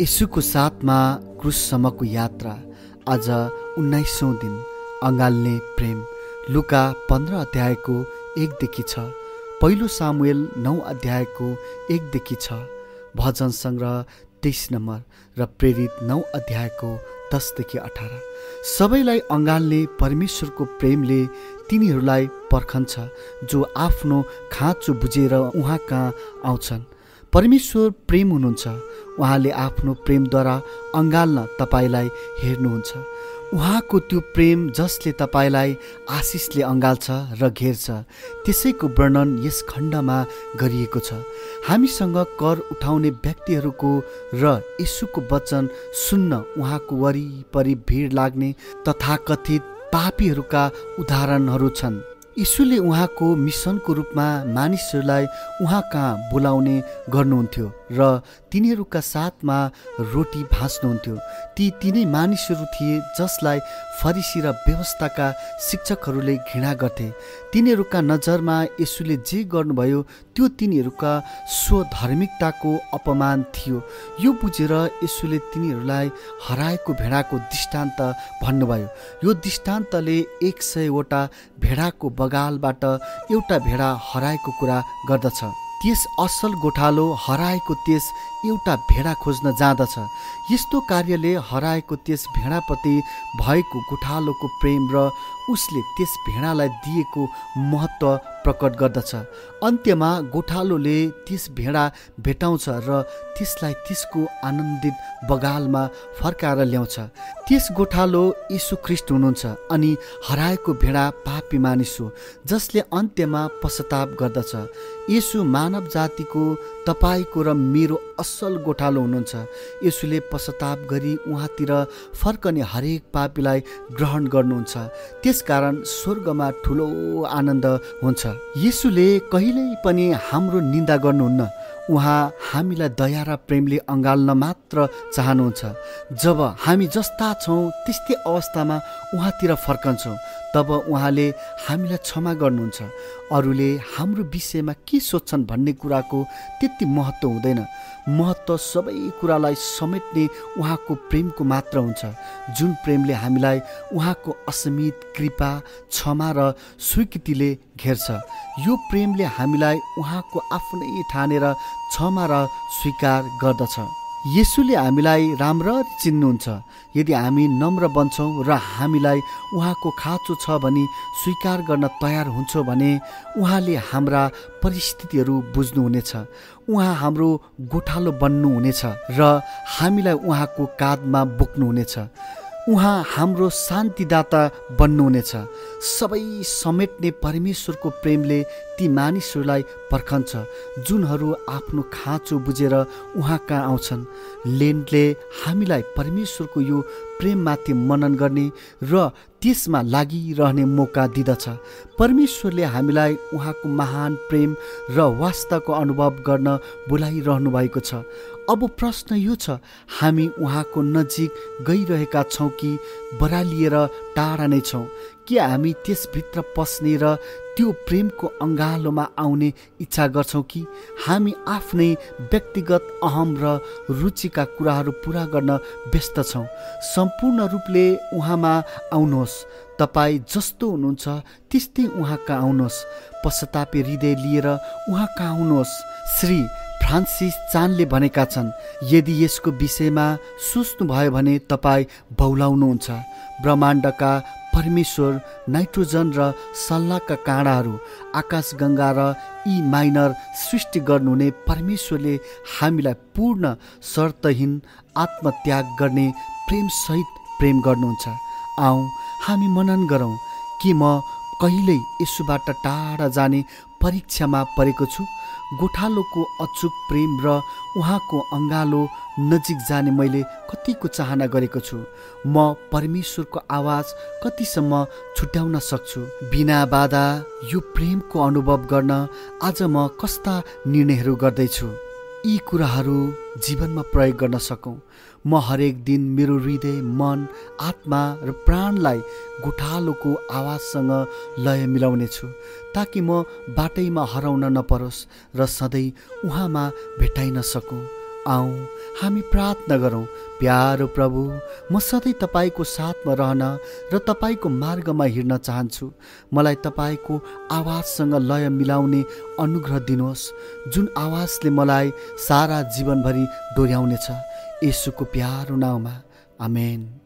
येशूको साथमा क्रुससम्मको यात्रा आज 19औं दिन। अँगाल्ने प्रेम लुका 15 अध्यायको 1 देखि 6, पहिलो सामुएल 9 अध्यायको 1 देखि 6, भजन सङ्ग्रह 23 नम्बर र प्रेरित 9 अध्यायको 10 देखि 18। सबैलाई अँगाल्ने परमेश्वरको प्रेमले तिनीहरूलाई पर्खन्छ जो आफ्नो खाँचो बुझेर उहाँ कहाँ आउँछन्। परमेश्वर प्रेम हुनुहुन्छ। उहाँले आफ्नो प्रेमद्वारा अँगाल्न तपाईँलाई हेर्नुहुन्छ। उहाँको त्यो प्रेम जसले तपाईँलाई आशिषले अँगाल्छ र घेर्छ, त्यसैको वर्णन यस खण्डमा गरिएको छ। हामीसँग कर उठाउने व्यक्तिहरूको र येशूको वचन सुन्न उहाँको वरिपरि भिड लाग्ने तथाकथित पापीहरूका उदाहरणहरू छन्। यीशुले उहाँको मिसनको रूपमा मानिसहरूलाई उहाँ कहाँ बोलाउने गर्नुहुन्थ्यो र तिनीहरूका साथमा रोटी भाँच्नुहुन्थ्यो। ती तिनै मानिसहरू थिए जसलाई फरिसी र व्यवस्थाका शिक्षकहरूले घृणा गर्थे। तिनीहरूका नजरमा येशूले जे गर्नुभयो त्यो तिनीहरूका स्वधार्मिकताको अपमान थियो। यो बुझेर येशूले तिनीहरूलाई हराएको भेडाको दृष्टान्त भन्नुभयो। यो दृष्टान्तले 100वटा भेडाको बगालबाट एउटा भेडा हराएको कुरा गर्दछ। त्यस असल गोठालो हराएको त्यस एउटा भेडा खोज्न जाँदछ। यस्तो कार्यले हराएको त्यस भेडाप्रति भएको गोठालोको प्रेम र उसले त्यस भेडालाई दिएको महत्त्व प्रकट गर्दछ। अन्त्यमा गोठालोले त्यस भेडा भेटाउँछ र त्यसलाई त्यसको आनन्दित बगालमा फर्काएर ल्याउँछ। त्यस गोठालो यीशु ख्रीष्ट हुनुहुन्छ अनि हराएको भेडा पापी मानिस हो जसले अन्त्यमा पश्चाताप गर्दछ। यीशु मानव जातिको, तपाईँको र मेरो असल गोठालो हुनुहुन्छ। यीशुले पश्चाताप गरी उहाँतिर फर्कने हरेक पापीलाई ग्रहण गर्नुहुन्छ। त्यसकारण स्वर्गमा ठुलो आनन्द हुन्छ। यीशुले कहिल्यै पनि हाम्रो निन्दा गर्नुहुन्न। उहाँ हामीलाई दया र प्रेमले अँगाल्न मात्र चाहनुहुन्छ। जब हामी जस्ता छौँ त्यस्तै अवस्थामा उहाँतिर फर्कन्छौँ तब उहाँले हामीलाई क्षमा गर्नुहुन्छ। अरूले हाम्रो विषयमा के सोच्छन् भन्ने कुराको त्यति महत्त्व हुँदैन। महत्त्व सबै कुरालाई समेट्ने उहाँको प्रेमको मात्र हुन्छ, जुन प्रेमले हामीलाई उहाँको असीमित कृपा, क्षमा र स्वीकृतिले घेर्छ। यो प्रेमले हामीलाई उहाँको आफ्नै ठानेर क्षमा र स्वीकार गर्दछ। येशूले हामीलाई राम्ररी चिन्नुहुन्छ। यदि हामी नम्र बन्छौँ र हामीलाई उहाँको खाँचो छ भनी स्वीकार गर्न तयार हुन्छौँ भने उहाँले हाम्रा परिस्थितिहरू बुझ्नुहुनेछ। उहाँ हाम्रो गोठालो बन्नुहुनेछ र हामीलाई उहाँको काँधमा बोक्नुहुनेछ। उहाँ हाम्रो शान्तिदाता बन्नुहुनेछ। सबै समेट्ने परमेश्वरको प्रेमले ती मानिसहरूलाई पर्खन्छ जुनहरू आफ्नो खाँचो बुझेर उहाँ कहाँ आउँछन्। लेन्टले हामीलाई परमेश्वरको यो प्रेममाथि मनन गर्ने र त्यसमा लागिरहने मौका दिँदछ। परमेश्वरले हामीलाई उहाँको महान प्रेम र वास्तवको अनुभव गर्न बोलाइरहनु भएको छ। अब प्रश्न यो छ, हामी उहाँको नजिक गइरहेका छौँ कि बरालिएर टाढा नै छौँ? के हामी त्यसभित्र पस्ने र त्यो प्रेमको अँगालोमा आउने इच्छा गर्छौँ कि हामी आफ्नै व्यक्तिगत अहम र रुचिका कुराहरू पुरा गर्न व्यस्त छौँ? सम्पूर्ण रूपले उहाँमा आउनुहोस्। तपाईँ जस्तो हुनुहुन्छ त्यस्तै उहाँ कहाँ आउनुहोस्। पश्चातापी हृदय लिएर उहाँ कहाँ आउनुहोस्। श्री फ्रान्सिस चानले भनेका छन्, यदि यसको विषयमा सोच्नुभयो भने तपाईँ बौलाउनुहुन्छ। ब्रह्माण्डका परमेश्वर, नाइट्रोजन र सल्लाहका काँडाहरू, आकाशगङ्गा र यी माइनर सृष्टि गर्नुहुने परमेश्वरले हामीलाई पूर्ण शर्तहीन आत्मत्याग गर्ने प्रेमसहित प्रेम गर्नुहुन्छ। आऊ हामी मनन गरौँ कि म कहिल्यै यसुबाट टाढा जाने परीक्षामा परेको छु। गोठालोको अचुक प्रेम र उहाँको अँगालो नजिक जाने मैले कतिको चाहना गरेको छु। म परमेश्वरको आवाज कतिसम्म छुट्याउन सक्छु? बिना बाधा यो प्रेमको अनुभव गर्न आज म कस्ता निर्णयहरू गर्दैछु? यी कुराहरू जीवनमा प्रयोग गर्न सकौँ। म हरेक दिन मेरो हृदय, मन, आत्मा र प्राणलाई गोठालोको आवाजसँग लय मिलाउनेछु ताकि म बाटैमा हराउन नपरोस् र सधैँ उहाँमा भेटाइन सकौँ। आऊ हामी प्रार्थना गरौँ। प्यारो प्रभु, म सधैँ तपाईँको साथमा रहन र तपाईँको मार्गमा हिँड्न चाहन्छु। मलाई तपाईँको आवाजसँग लय मिलाउने अनुग्रह दिनुहोस्, जुन आवाजले मलाई सारा जीवनभरि डोर्याउनेछ। येशूको प्यारो नाउँमा, आमेन।